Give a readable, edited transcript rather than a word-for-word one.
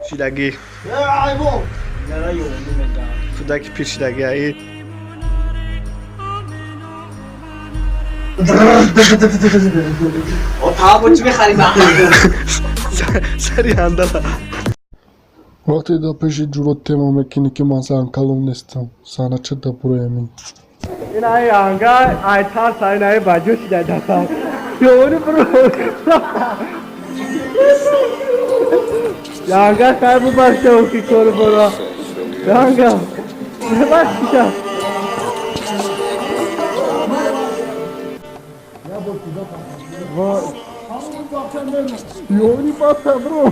Шидагӣ. Кӯдаки пиршидагӣ аи. Сари ҳандала. Вақте дар пеши ҷурот тема мекунӣ, ки ман занкалон нестам, занача дар бораи амин. Ин ай анга ай тарс ай най баҷо шида дастам. Ёри бро. Янга хай бубахша ки кор бора. Янга. Бубахша. Ёри бата бро.